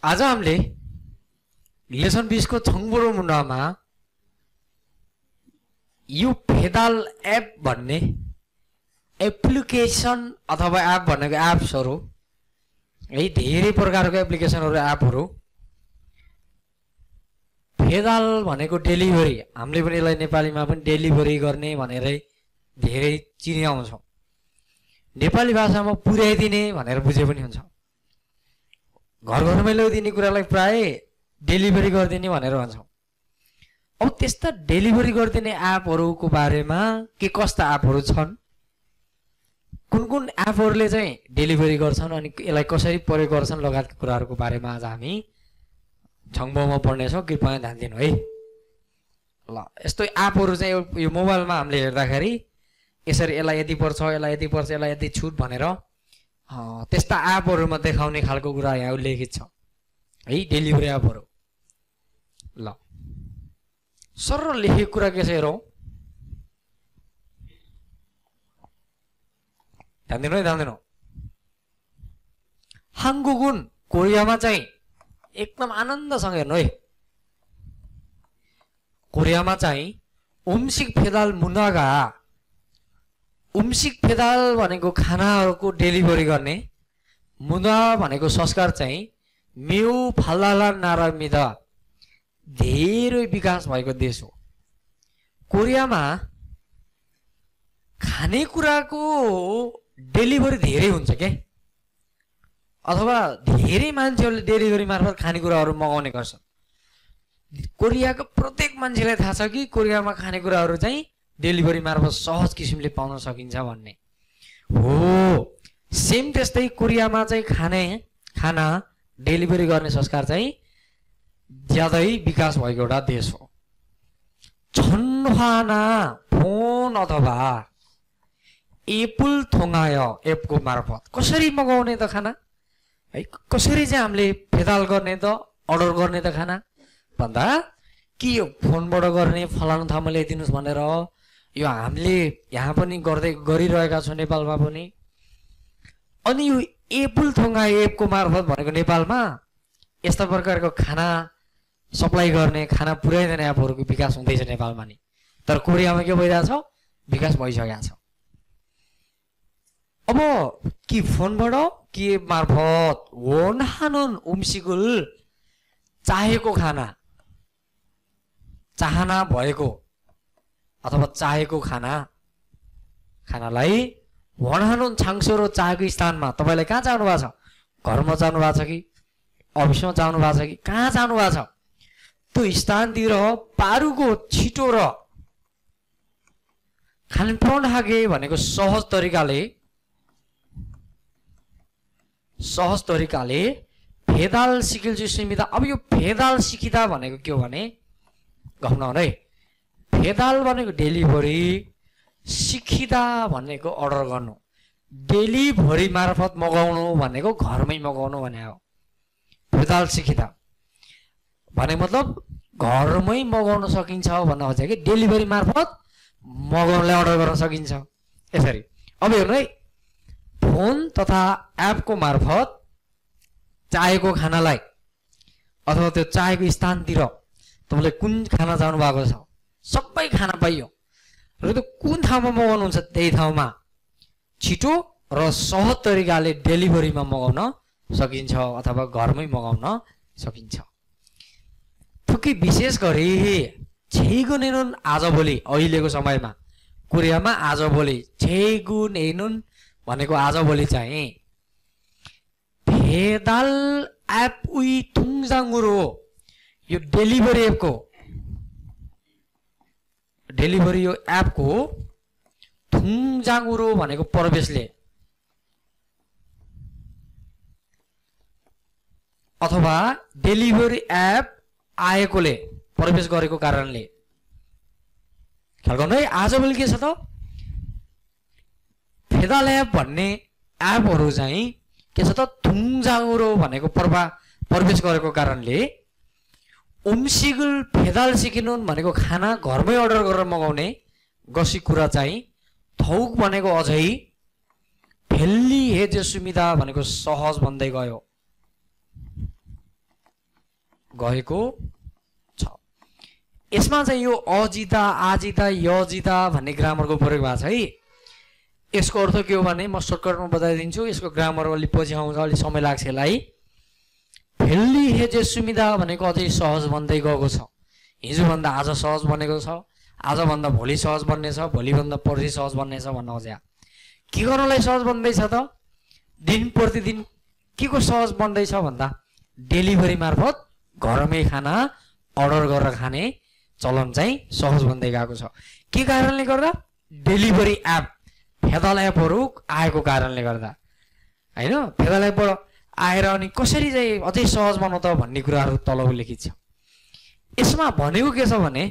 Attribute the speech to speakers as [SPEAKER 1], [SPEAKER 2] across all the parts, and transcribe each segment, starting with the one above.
[SPEAKER 1] आज हामीले लेसन 20 को छङ्बुरो मुन्डामा यो फेदाल एप भन्ने एप्लिकेसन अथवा एप भनेको एप्सहरु है धेरै प्रकारको एप्लिकेसनहरु एपहरु फेदाल भनेको डेलिभरी हामीले पनि यसलाई नेपालीमा पनि डेलिभरी गर्ने भनेर धेरै चिनाउँछौं नेपाली भाषामा पुर्याइदिने भनेर बुझे पनि हुन्छ घर घरमै ल्याइदिने कुरालाई प्राय डेलिभरी गर्दिने भनेर भन्छौं अब त्यस्ता डेलिभरी गर्दिने एपहरुको बारेमा के कस्ता एपहरु छन् कुन कुन एपहरुले चाहिँ डेलिभरी गर्छन् अनि यसलाई कसरी प्रयोग गर्छन् लगायतका कुराहरुको बारेमा आज हामी छङ्बोमा पढ्ने छौं कृपया ध्यान दिनु है ल यस्तो एपहरु चाहिँ यो मोबाइलमा हामीले हेर्दाखेरि यसरी यसलाई यति पर्छ यसलाई यति पर्छ यसलाई यति छुट भनेर त्यस्ता एपहरुमा देखाउने खालको कुरा यहाँ उल्लेखित छ है डेलिभरी एपहरु ल सरल लेखेको कुरा के छ हेरौं ध्यान दिनु हांगगुन कोरियामा चाहिँ एकदम आनन्दसँग हेर्नु है कोरियामा चाहिँ उम्सिक फेदाल मुनागा उम्सिक फेदाल भनेको खानाहरुको डेलिभरी गर्ने मुना भनेको संस्कार चाहिँ मेउ फालाला नारामिदा धेरै विकास भएको देश हो कोरियामा खानेकुराको डेलिभरी धेरै हुन्छ के अथवा धेरै मान्छेहरुले डेलिभरी मार्फत खानेकुराहरु मगाउने गर्छन् कोरियाको प्रत्येक मान्छेलाई थाहा छ कि कोरियामा खानेकुराहरु चाहिँ डेलिभरी मार्फत सहज किसिमले पाउन सकिन्छ भन्ने हो सेम त्यस्तै कोरियामा चाहिँ खाना डेलिभरी गर्ने संस्कार चाहिँ ज्यादै विकास भएको एउटा देश हो छन्हाना फोन अथवा एप्पल थोंगाय एपको मार्फत कसरी मगाउने त खाना है कसरी चाहिँ हामीले फेदाल गर्ने त अर्डर गर्ने त खाना भन्दा के यो फोनबाट गर्ने फलानु ठाउँमा ल्याइदिनुस् भनेर यो हामीले यहाँ पनि गरिरहेका छौं नेपालमा पनि अनि यो एप्पल थोंगा एपको मार्फत भनेको नेपालमा यस्ता प्रकारको खाना सप्लाई गर्ने खाना पुर्याइदिने एपहरुको विकास हुँदैछ नेपालमा नि तर कोरियामा के भइरहेछ विकास भइसकेको छ अब कि फोनबाट के मार्फत वनहानुन उम्सिगुल चाहेको चाहना भएको अथवा चाहेको खानालाई वनहानुन छाङसोरो चाहेको स्थानमा तपाईलाई कहाँ जानु भएको छ घरमा जानु भएको छ कि अफिसमा जानु भएको छ कि कहाँ जानु भएको छ त्यो स्थानतिर पारुको छिटो र खानपान हागे भनेको सहज तरिकाले फेदाल सिकिल सिमिदा अब यो फेदाल सिकिदा भनेको के हो भने गफना है फेदाल भनेको डेलिभरी सिकिदा भनेको अर्डर गर्नु डेलिभरी मार्फत मगाउनु भनेको घरमै मगाउनु भने हो फेदाल सिकिदा भने मतलब घरमै मगाउन सकिन्छ भन्न खोजेको कि डेलिभरी मार्फत मगाउनलाई अर्डर गर्न सकिन्छ यसरी अब हेर्नु है फोन तथा एपको मार्फत चाहेको खानालाई अथवा त्यो चाहेको स्थानतिर तपाईले कुन खाना जानु भएको छ सबै खाना पाइयो र त्यो कुन ठाउँमा मगाउनुहुन्छ त्यही ठाउँमा छिटो र सहज तरिकाले डेलिभरीमा मगाउन सकिन्छ अथवा घरमै मगाउन सकिन्छ थुकी विशेष गरी छेगुनेनुन आजभोलि अहिलेको समयमा कोरियामा आजभोलि छेगुनेनुन भनेको आजभोलि चाहिँ फेदाल एप उइ थुङजाङुरो यो डेलिभरी एपको थुङजाङुरो भनेको प्रवेशले अथवा डेलिभरी एप आएकोले प्रवेश गरेको कारणले ख्याल गर्नु है आजभोलि के छ त फेदाल एप भन्ने एपहरु चाहिँ के छ त थुङजाङुरो भनेको प्रवेश गरेको कारणले उम्सिगुल फेदाल सिकिनुन भनेको खाना घरमै अर्डर गरेर मगाउने गसी कुरा चाहिँ थौक भनेको अझै फेल्ली हे जे सुविधा भनेको सहज भन्दै गयो गएको छ। यसमा चाहिँ यो अजिता आजिता यजिता भन्ने ग्रामरको प्रयोग भएको छ है। यसको अर्थ के हो भने म सर्टकटमा बताइदिन्छु। यसको ग्रामर अलि पछि आउँछ, अलि समय लाग्छ यसलाई। फेल्ली हेजे सुमिदा भनेको अझै सहज बन्दै गएको छ। हिजोभन्दा आज सहज बनेको छ, आजभन्दा भोलि सहज बन्नेछ, भोलिभन्दा पर्सि सहज बन्नेछ भन्न खोज्या। के गर्नलाई सहज बन्दैछ त? दिन प्रतिदिन के को सहज बन्दैछ भन्दा डेलिभरी मार्फत घरमै खाना अर्डर गरेर खाने चलन चाहिँ सहज बन्दै गएको छ। के कारणले गर्दा? डेलिभरी एप, फेदल एपहरू आएको कारणले गर्दा हैन। फेदल एपबाट आएर अनि कसरी चाहिँ अझै सहज बनाउँ त भन्ने कुराहरू तल उल्लेखित छ। यसमा भनेको के छ भने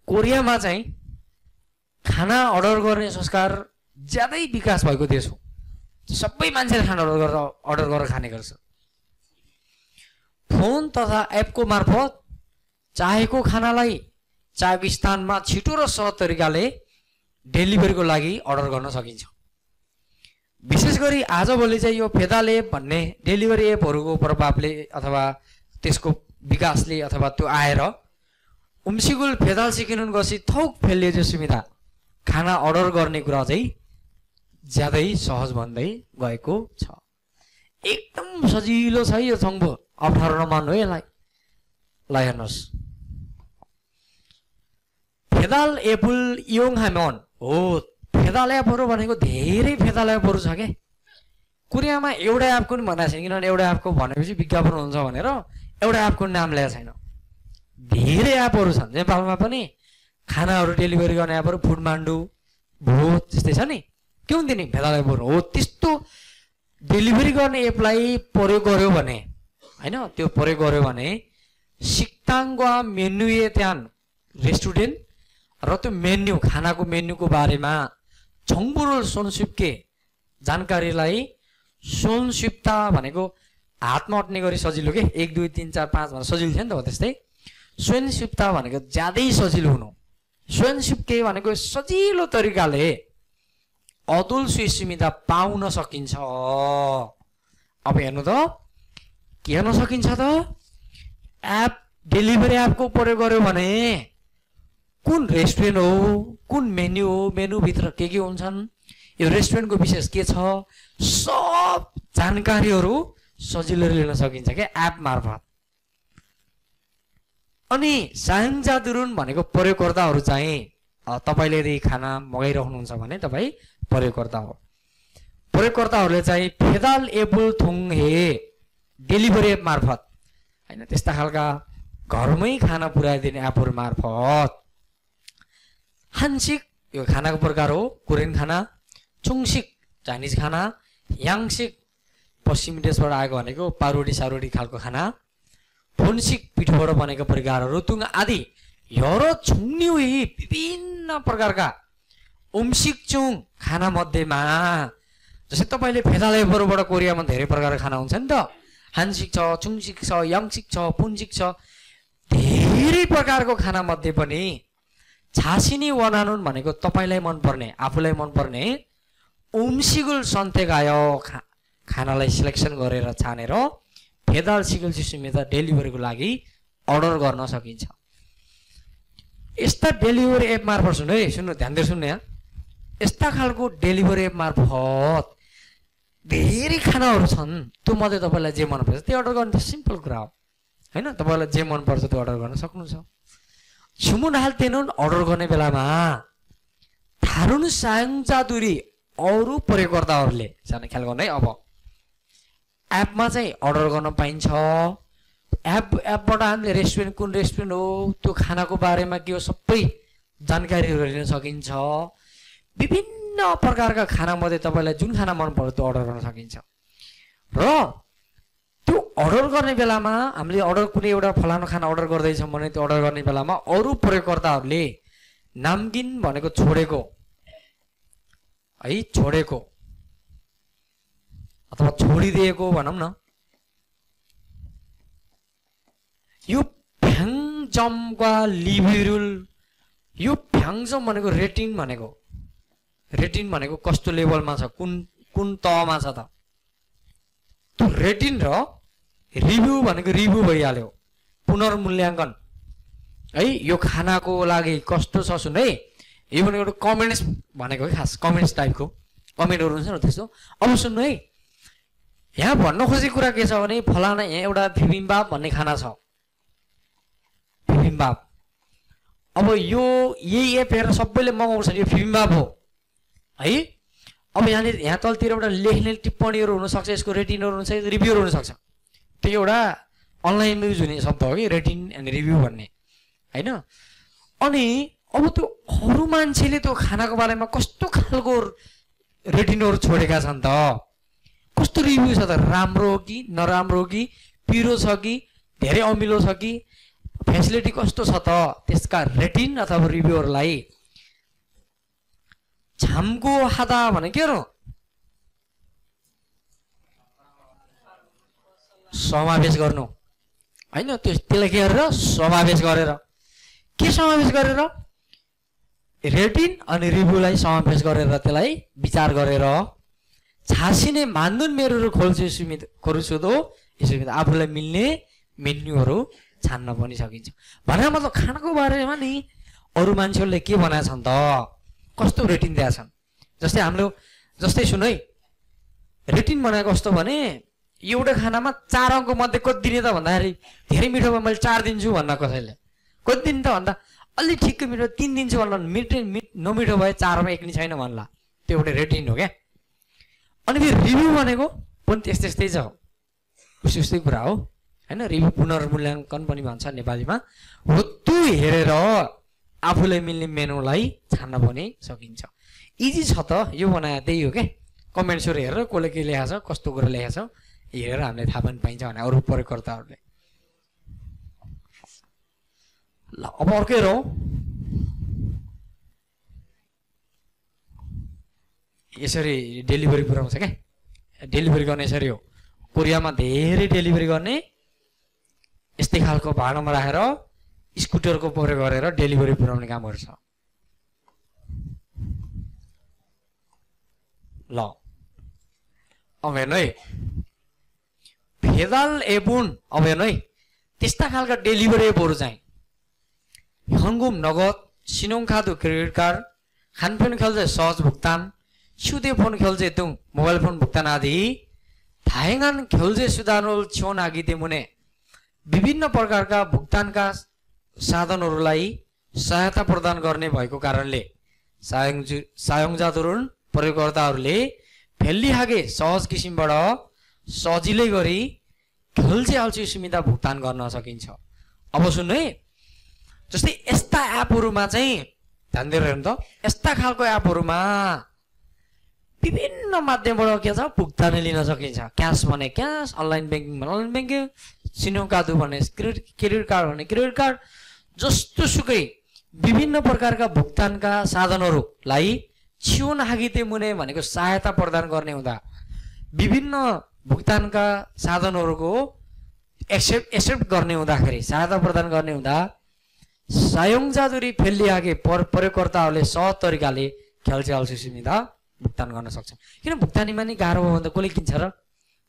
[SPEAKER 1] कोरियामा चाहिँ खाना अर्डर गर्ने संस्कार ज्यादै विकास भएको देश हो। सबै मान्छेले खाना अर्डर गरेर खाने गर्छ। फोन तथा एपको मार्फत चाहेको खानालाई चाहेको स्थानमा छिटो र सहज तरिकाले डेलिभरीको लागि अर्डर गर्न सकिन्छ। विशेष गरी आजभोलि चाहिँ यो फेदाल एप भन्ने डेलिभरी एपहरूको प्रभावले अथवा त्यसको विकासले अथवा त्यो आएर उम्सिगुल फेदाल सिकिनुन गसी थौक फेलियो सुविधा खाना अर्डर गर्ने कुरा चाहिँ ज्यादै सहज बन्दै गएको छ। एकदम सजिलो छ यो छङ्बो, अप्ठ्यारो नमान्नु है यसलाई। ल हेर्नुहोस्, फेदाल एपुल योङ हामन हो। फेदाल एपहरू भनेको धेरै फेदाल एपहरू छ के। कोरियामा एउटा एपको नि भनेको छैन, किनभने एउटा एपको भनेपछि विज्ञापन हुन्छ भनेर एउटा एपको नाम ल्याएको छैन। धेरै एपहरू छन्। नेपालमा पनि खानाहरू डेलिभरी गर्ने एपहरू फुडमान्डु, भोज त्यस्तै छ नि। के हुन्थ्यो नि फेदाल एपहरू हो। त्यस्तो डेलिभरी गर्ने एपलाई प्रयोग गर्यो भने हैन, त्यो प्रयोग गर्यो भने सिक्ताङ्गा मेन्युए त्यान रेस्टुरेन्ट र त्यो मेन्यु खानाको मेन्युको बारेमा छङ्बुरुल सोनसिप्के जानकारीलाई सोनसिप्ता भनेको हातमा अट्ने गरी सजिलो के 1 2 3 4 5 भनेर सजिलो थियो नि त हो। त्यस्तै सोनसिप्ता भनेको ज्यादै सजिलो हुनु। सोनसिप्के भनेको सजिलो तरिकाले अदुल सुविधा पाउन सकिन्छ। अब हेर्नु त के हेर्न सकिन्छ त? एप डेलिभरी एपको प्रयोग गर्यो भने कुन रेस्टुरेन्ट हो, कुन मेन्यु हो, मेन्युभित्र के हुन्छन्, यो रेस्टुरेन्टको विशेष के छ, सब जानकारीहरू सजिलो लिन सकिन्छ क्या एप मार्फत। अनि साङ्जादुरुन भनेको प्रयोगकर्ताहरू चाहिँ तपाईले यदि खाना मगाइराख्नुहुन्छ भने तपाईँ प्रयोगकर्ता हो। प्रयोगकर्ताहरूले चाहिँ फेदाल एपुल थुङ हे डेलिभरी एप मार्फत हैन त्यस्ता खालका घरमै खाना पुर्याइदिने एपहरू मार्फत हान्सिक यो खानाको प्रकार हो, कोरियन खाना, चुङसिक चाइनिज खाना, याङसिक पश्चिमी देशबाट आएको भनेको पारोडी सारोडी खालको खाना, फोनसिक पिठोबाट बनेको प्रकारहरू तुङ आदि यरो छुङ्नी हुई विभिन्न प्रकारका उम्सिक चुङ खाना मध्येमा जस्तै तपाईले फेदाल एपहरूबाट कोरियामा धेरै प्रकारका खाना हुन्छ नि त। हान्सिक छ, चुङसिक छ, याङसिक छ, पुन्सिक छ, धेरै प्रकारको खाना मध्ये पनि छासिनी वनानुन भनेको तपाईलाई मनपर्ने, आफूलाई मनपर्ने उम्सिगुल सन्तेक आयो खानालाई सिलेक्सन गरेर छानेर फेदाल सिगुल सुमिता डेलिभरीको लागि अर्डर गर्न सकिन्छ। यस्ता डेलिभरी एप मार्फत सुन्नु है, सुन्नु ध्यान दिएर सुन्नु यहाँ। यस्ता खालको डेलिभरी एप मार्फत धेरै खानाहरू छन्। त्यो मध्ये तपाईलाई जे मनपर्छ त्यो अर्डर गर्नु त सिम्पल कुरा हो हैन। तपाईलाई जे मनपर्छ त्यो अर्डर गर्न सक्नुहुन्छ। छुमुन हाल्तेनुन अर्डर गर्ने बेलामा थारुन साङचादुरी अरू प्रयोगकर्ताहरूले सानो ख्याल गर्नु है। अब एपमा चाहिँ अर्डर गर्न पाइन्छ। एपबाट हामीले रेस्टुरेन्ट कुन रेस्टुरेन्ट हो, त्यो खानाको बारेमा के हो सबै जानकारीहरू लिन सकिन्छ। विभिन्न प्रकारका खाना मध्ये तपाईलाई जुन खाना मन पर्छ त्यो अर्डर गर्न सकिन्छ। र त्यो अर्डर गर्ने बेलामा हामीले अर्डर कुनै एउटा फलानु खाना अर्डर गर्दैछौँ भने त्यो अर्डर गर्ने बेलामा अरू प्रयोगकर्ताहरूले नामगिन भनेको छोडेको है, छोडेको अथवा छोडिदिएको भनौँ न, यो फ्याङजमका लिभिरुल, यो फ्याङजम भनेको रेटिन भनेको कस्तो लेभलमा छ, कुन तहमा छ त। त्यो रेटिन र रिभ्यू भनेको रिभ्यू भइहाल्यो। पुनर्मूल्याङ्कन है यो खानाको लागि कस्तो छ सुन है यो भनेको कमेन्ट्स भनेको खास कमेन्ट्स टाइपको कमेन्टहरू हुन्छ नि त्यस्तो अब सुन्नु है यहाँ भन्न खोजेको कुरा के छ भने फलाना यहाँ एउटा बिबिम्बाप भन्ने खाना छ बिबिम्बाप अब यो यही एप हेरेर सबैले मगाउँछ यो बिबिम्बाप हो है अब यहाँ तलतिर एउटा लेख्ने टिप्पणीहरू हुनसक्छ यसको रेटिङहरू हुनसक्छ रिभ्यूहरू हुनसक्छ त्यो एउटा अनलाइनमा युज हुने शब्द हो कि रेटिङ एन्ड रिभ्यू भन्ने होइन अनि अब त्यो अरू मान्छेले त्यो खानाको बारेमा कस्तो खालको रेटिङहरू छोडेका छन् त कस्तो रिभ्यू छ त राम्रो हो कि नराम्रो हो कि पिरो छ कि धेरै अमिलो छ कि फेसिलिटी कस्तो छ त त्यसका रेटिङ अथवा रिभ्यूहरूलाई छामको हाता भने के हो समावेश गर्नु हैन त्यसलाई के गरेर समावेश गरेर के समावेश गरेर रेटिङ अनि रिभ्यूलाई समावेश गरेर त्यसलाई विचार गरेर छासिने मान्दुन मेरो खोल्छु सुमित खोल्छु दो यसो आफूलाई मिल्ने मेन्युहरू छान्न पनि सकिन्छ भनेर मतलब खानाको बारेमा नि अरू मान्छेहरूले के बनाएका छन् त कस्तो रेटिङ दिएका छन् जस्तै हाम्रो जस्तै सुन है रेटिङ बनाएको कस्तो भने एउटा खानामा 4 अङ्क मध्ये कति दिने त भन्दाखेरि धेरै मिठोमा मैले 4 दिन्छु भन्न कसैले कति दिन त भन्दा अलि ठिक्क मिठो 3 दिन्छु भन्ला नमिठो भए 4 मा एक नि छैन भन्ला त्यो एउटा रेटिङ हो क्या अनि फेरि रिभ्यू भनेको पनि त्यस्तै छ उस्तै कुरा हो हैन रिभ्यू पुनर्मूल्याङ्कन पनि भन्छ नेपालीमा हो त्यो हेरेर आफूलाई मिल्ने मेनुलाई छान्न पनि सकिन्छ इजी छ त यो बनाए त्यही हो क्या कमेन्ट्सहरू हेरेर कसले के लेखेको छ कस्तो कुरा लेखेको छ हेरेर हामीले थाहा पनि पाइन्छ भने अरू प्रयोगकर्ताहरूले ल अब अर्कै हेरौँ यसरी डेलिभरी पुऱ्याउँछ क्या डेलिभरी गर्ने यसरी हो कोरियामा धेरै डेलिभरी गर्ने यस्तै खालको भाडामा राखेर स्कुटरको प्रयोग गरेर डेलिभरी पुऱ्याउने कामहरू छ ल अब हेर्नु है भेदाल एबुन अब हेर्नु है त्यस्ता खालका डेलिभरी एपहरू चाहिँ हङगुम नगद सिनोङखादु क्रेडिट कार्ड खानपिन खेल्छ सहज भुक्तान सुदे फोन खेल्छ तुङ मोबाइल फोन भुक्तान आदि थाइगान खेल्जे सुधारोल छोन आगिते मुने विभिन्न प्रकारका भुक्तानका साधनहरूलाई सहायता प्रदान गर्ने भएको कारणले सायोङजादुरुन प्रयोगकर्ताहरूले फेल्लिहागे सहज किसिमबाट सजिलै गरी खेल्चे अल्छी सुविधा भुक्तान गर्न सकिन्छ अब सुन्नु है जस्तै यस्ता एपहरुमा चाहिँ ध्यान दिएर हेर्नु त यस्ता खालको एपहरुमा विभिन्न माध्यमबाट के छ भुक्तानी लिन सकिन्छ क्याश भने क्याश अनलाइन बैंकिङ भने अनलाइन बैंकिङ सिनोकादु भने क्रेडिट कार्ड भने क्रेडिट कार्ड जस्तो सुकै विभिन्न प्रकारका भुक्तानका साधनहरूलाई छिउन हागिते मुने भनेको सहायता प्रदान गर्ने हुँदा विभिन्न भुक्तानका साधनहरूको एक्सेप्ट गर्ने हुँदाखेरि सहायता प्रदान गर्ने हुँदा सायोङजादुरी फेलिआगे प्रयोगकर्ताहरूले सहज तरिकाले खेल्छे सुविधा भुक्तान गर्न सक्छ किन भुक्तानीमा नि गाह्रो भयो भने त कसले किन्छ र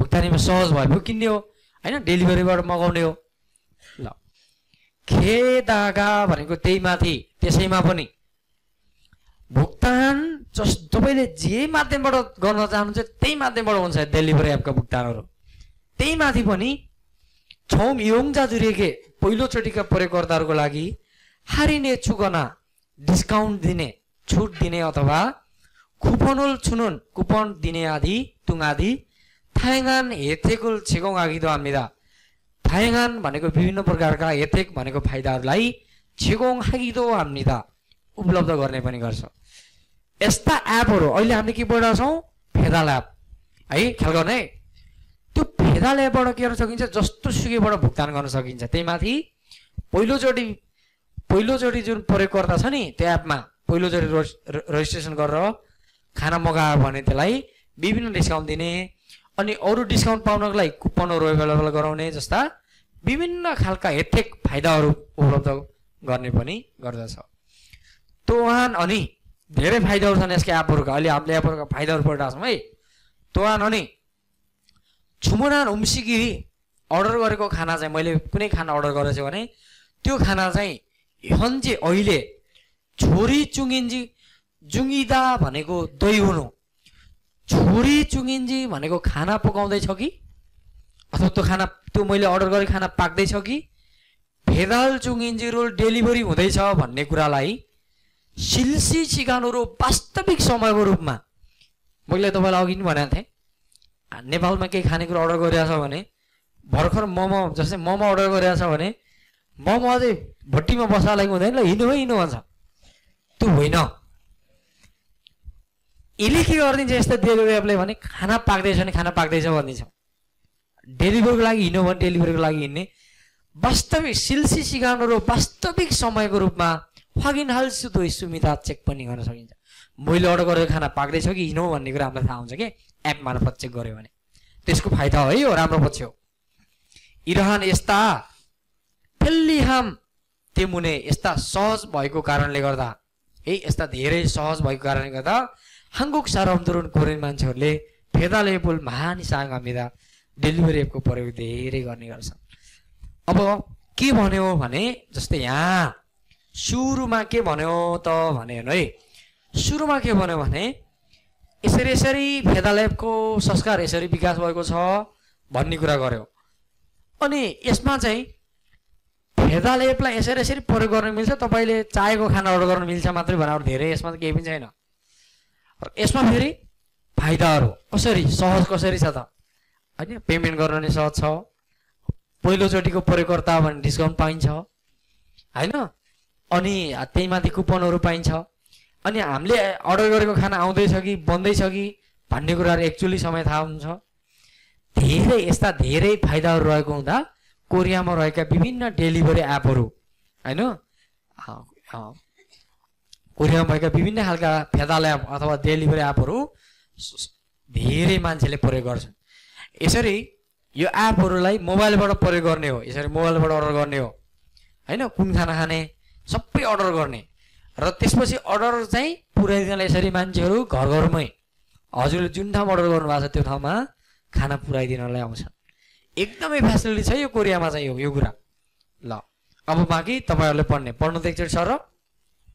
[SPEAKER 1] भुक्तानीमा सहज भयो किन्ने हो हैन डेलिभरीबाट मगाउने हो ल खेदागा भनेको त्यही माथि त्यसैमा पनि भुक्तान तपाईले जे माध्यमबाट गर्न चाहनुहुन्छ त्यही माध्यमबाट हुन्छ डेलिभरी एपका भुक्तानहरू त्यही माथि पनि छौम योङजादुरीके पहिलो चोटिका प्रयोगकर्ताहरूको लागि हारिने चुकना डिस्काउन्ट दिने छुट दिने अथवा कुपनल छुनुन कुपन दिने आदि तुङ आदि थाइगान हेतेकुल छिगौं आगिदो हामीदा थाइगान भनेको विभिन्न प्रकारका हेतेक भनेको फाइदाहरूलाई छिगौं आगिदो हामीदा उपलब्ध गर्ने पनि गर्छ यस्ता एपहरू अहिले हामीले के पढेका छौं फेदाल एप है ख्याल गर्ने है त्यो फेदाल एपबाट के गर्न सकिन्छ जस्तो सुकैबाट भुक्तान गर्न सकिन्छ त्यहीमाथि पहिलोचोटि जुन प्रयोगकर्ता छ नि त्यो एपमा पहिलोचोटि रेजिस्ट्रेसन गरेर खाना मगायो भने त्यसलाई विभिन्न डिस्काउन्ट दिने अनि अरू डिस्काउन्ट पाउनको लागि कुपनहरू अवेलेबल गराउने जस्ता विभिन्न खालका हेतेक फाइदाहरू उपलब्ध गर्ने पनि गर्दछ तोहान अनि धेरै फाइदाहरू छन् यसका एपहरुका अहिले हामीले एपहरुका फाइदाहरू पढिरहेका छौं है तोहान अनि छुमुनान उम्सिगी अर्डर गरेको खाना चाहिँ मैले कुनै खाना अर्डर गरेछु भने त्यो खाना चाहिँ हन्जे अहिले छोरी चुङ्गिन्जी जुङ्गिदा भनेको दही हुनु छोरी चुङ्गिन्जी भनेको खाना पकाउँदैछ कि अथवा त्यो मैले अर्डर गरेको खाना पाक्दैछ कि भेदाल चुङ्गिन्जी रोल डेलिभरी हुँदैछ भन्ने कुरालाई सिल्सी सिकाउनु रो वास्तविक समयको रूपमा मैले तपाईँलाई अघि पनि भनेको थिएँ नेपालमा केही खानेकुरा अर्डर गरिरहेछ भने भर्खर मोमो जस्तै मोमो अर्डर गरिरहेछ भने मोमो अझै भट्टीमा बसालेको हुँदैन ल हिँड्नु है हिँड्नु भन्छ त्यो होइन यसले के गरिदिन्छ यस्तो डेलिभरी एपले भने खाना पाक्दैछ भने खाना पाक्दैछ भनिदिन्छ डेलिभरीको लागि हिँड्नु भने डेलिभरीको लागि हिँड्ने वास्तविक सिल्सी सिकाउनु र वास्तविक समयको रूपमा फागिन हाल्छु त सुविधा चेक पनि गर्न सकिन्छ मैले अर्डर गरेको खाना पाक्दैछ कि हिँड्नु भन्ने कुरा हामीलाई थाहा हुन्छ कि एप मार्फत चेक गर्यो भने त्यसको फाइदा हो है हो राम्रो पक्ष हो इरान यस्ता फेल्लिहाम तेमुने यस्ता सहज भएको कारणले गर्दा है यस्ता धेरै सहज भएको कारणले गर्दा 한국 사람들은 कोरियन मान्छेहरूले फेदाल एपल महानिसाङ हामीदा डेलिभरी एपको प्रयोग धेरै गर्ने गर्छन् अब के भन्यो भने जस्तै यहाँ सुरुमा के भन्यो त भने है सुरुमा के भन्यो भने यसरी फेदाल एपको संस्कार यसरी विकास भएको छ भन्ने कुरा गर्यो अनि यसमा चाहिँ फेदाल एपलाई यसरी प्रयोग गर्न मिल्छ तपाईले चाहेको खाना अर्डर गर्न मिल्छ मात्रै भनेर धेरै यसमा केही पनि छैन यसमा फेरि फाइदाहरु कसरी सहज कसरी छ त हैन पेमेन्ट गर्न नि सहज छ पहिलो चोटीको प्रयोगकर्ता भने डिस्काउन्ट पाइन्छ हैन अनि त्यहीमाथि कुपनहरु पाइन्छ अनि हामीले अर्डर गरेको खाना आउँदैछ कि बन्दैछ कि भन्ने कुराहरु एक्चुअली समय थाहा हुन्छ धेरै यस्ता धेरै फाइदाहरु रहेको हुँदा कोरियामा रहेका विभिन्न डेलिभरी एपहरु हैन कोरियामा भएका विभिन्न खालका फेदाल एप अथवा डेलिभरी एपहरु धेरै मान्छेले प्रयोग गर्छन् यसरी यो एपहरुलाई मोबाइलबाट प्रयोग गर्ने हो यसरी मोबाइलबाट अर्डर गर्ने हो हैन कुन खाना खाने सबै अर्डर गर्ने र त्यसपछि अर्डर चाहिँ पुर्याइदिनलाई यसरी मान्छेहरु घर घरमै हजुरले जुन ठाउँमा अर्डर गर्नु भएको छ त्यो ठाउँमा खाना पुर्याइदिनलाई आउँछन् एकदमै फ्यासिलिटी छ यो कोरियामा चाहिँ यो कुरा ल अब बाँकी तपाईहरुले पढ्ने पढ्नु त एकचोटी सर